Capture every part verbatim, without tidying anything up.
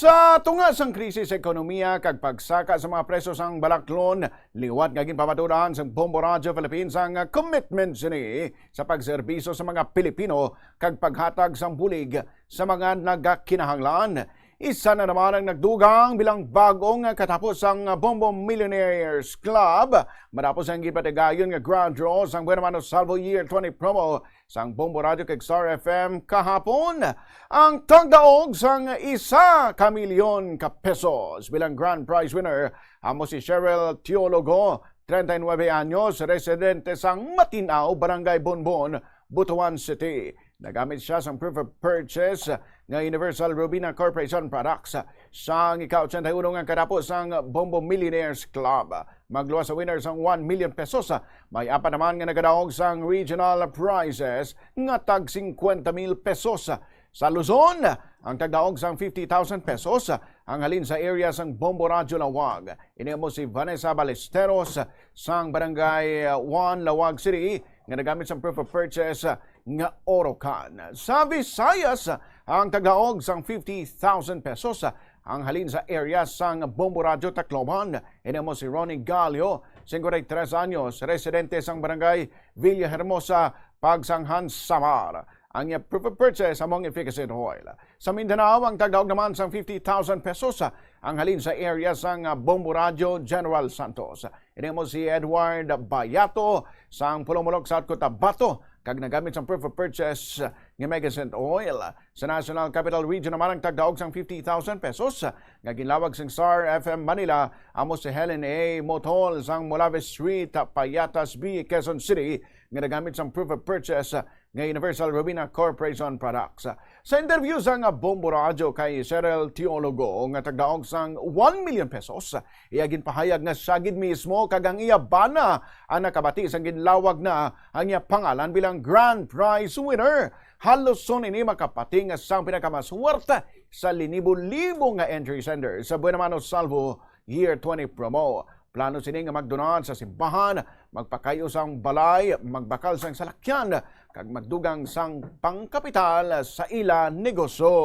Sa tunga sang krisis sa ekonomiya kag pagsaka sa mga presyo sang balaklon, liwat nga ginpamatuod sang Bombo Radyo Philippines ang commitment sini sa pagserbisyo sa mga Pilipino kag paghatag sang bulig sa mga nagakinahanglan. Isa na naman ang nagdugang bilang bag-o nga katapos sang Bombo Millionaires Club, matapos ang gipatigayon nga grand draw sang Buena Mano Salvo Year twenty promo sang Bombo Radyo kag Star F M kahapon. Ang tagdaog sang isa ka milyon ka pesos bilang grand prize winner amo si Cheryl Teologo, treinta y nueve anyos, residente sang Matin-aw, Barangay Bonbon, Butuan City. Nagamit siya sang proof of purchase nga Universal Robina Corporation products. Sang ika-ochenta y uno nga katapos sang Bombo Millionaires Club, magluwas sa winner sang one million pesos. May apat naman nga nagadaog sang regional prizes nga tag cincuenta mil pesos. Sa Luzon, ang tagdaog sang fifty thousand pesos ang halin sa area sang Bombo Radyo Laoag. Ini amo si Vanessa Ballesteros sang Barangay one, Laoag City, nga nagamit sang proof of purchase nga Orocan. Sa Visayas, ang tagdaog sang fifty thousand pesos ang halin sa area sang Bombo Radyo Tacloban. Ini amo si Ronnie Gallo, cincuenta y tres anyos, residente sang Barangay Villahermosa, Pagsanghan, Samar. Ang iya proof of purchase amo ang efficacent oil. Sa Mindanao, ang tagdaog naman sang fifty thousand pesos ang halin sa area sang Bombo Radyo General Santos. Ini amo si Edward Bayato sang Pulomolok, South Cotabato, kag nagamit sang proof of purchase nga Megacent oil. Sa National Capital Region naman, ang tagdaog sang fifty thousand pesos nga ginlawag sang Star F M Manila amo si Helen A. Motol sang Molave Street, Payatas B, Quezon City, nga nagamit sang proof of purchase nga Universal Robina Corporation products. Sa interview sang Bombo Radyo kay Cheryl Teologo nga tagdaog sang one million pesos, iya ginpahayag nga siya gid mismo kag ang iya bana ang nakabati sang ginlawag na ang iya pangalan bilang grand prize winner. Halos son ini makapati nga sang pinakamaswerte sa linibo-libo nga entry sender sa Buena Mano Salvo Year twenty promo. Plano sini nga magdonat sa simbahan, magpakay-o sang balay, magbakal sang salakyan, kag magdugang sang pangkapital sa ila negosyo.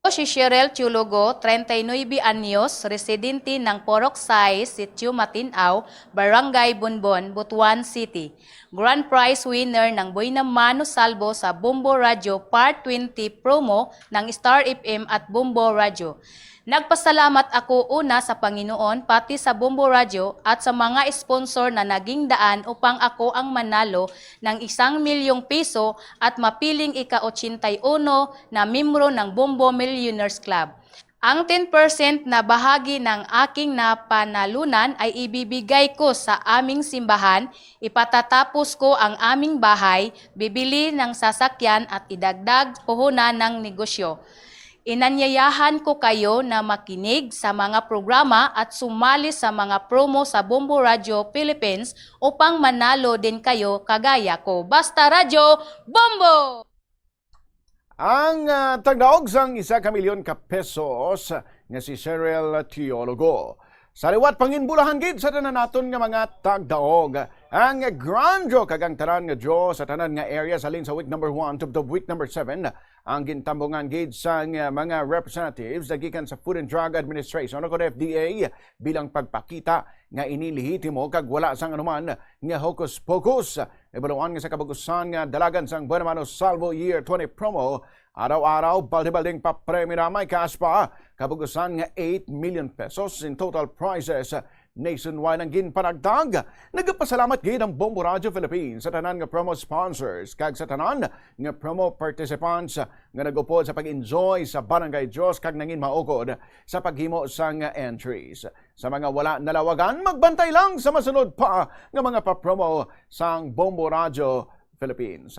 Ako si Cheryl Tiulogo, treinta y nueve anyos, residente ng Purok sais, Sitio Matin-aw, Barangay Bonbon, Butuan City. Grand prize winner ng Buena Mano Salvo sa Bombo Radyo Part twenty promo ng Star F M at Bombo Radyo. Nagpasalamat ako una sa Panginoon, pati sa Bombo Radyo at sa mga sponsor na naging daan upang ako ang manalo ng isang milyong piso at mapiling ika-ochenta y uno na miyembro ng Bombo Millionaires Club. Ang ten percent na bahagi ng aking napanalunan ay ibibigay ko sa aming simbahan, ipatatapos ko ang aming bahay, bibili ng sasakyan at idagdag puhunan ng negosyo. Inanyayahan ko kayo na makinig sa mga programa at sumali sa mga promo sa Bombo Radyo Philippines upang manalo din kayo kagaya ko. Basta Radyo, Bombo! Ang, ah, tagdaog sang isa ka milyon ka pesos nga si Cheryl Teologo. Sa liwat, panginbulahan gid sa tanan naton nga mga tagdaog. Ang grand draw kag ang tanan nga draw sa tanan nga area sa halin sa week number one tubtob week number seven, ang gintambungan gid sang, ah, mga representatives na gikan sa Food and Drug Administration o kon F D A bilang pagpakita nga ini lehitimo kag wala sang anuman nga hocus-pocus. Ibaluan nga sa kabug-usan nga dalagan sang Buena Mano Salvo Year twenty promo, araw-araw, balde-baldeng papremyo na may cash pa. Kabug-usan nga eight million pesos in total prizes nationwide ang ginpanagdag. Nagapasalamat gid ang Bombo Radyo Philippines sa tanan nga promo sponsors kag sa tanan nga promo participants nga nag-upod sa pag-enjoy sa Barangay Dios kag nangin maukod sa paghimo sang entries. Sa mga wala nalawagan, magbantay lang sa masunod pa nga mga papromo sang Bombo Radyo Philippines.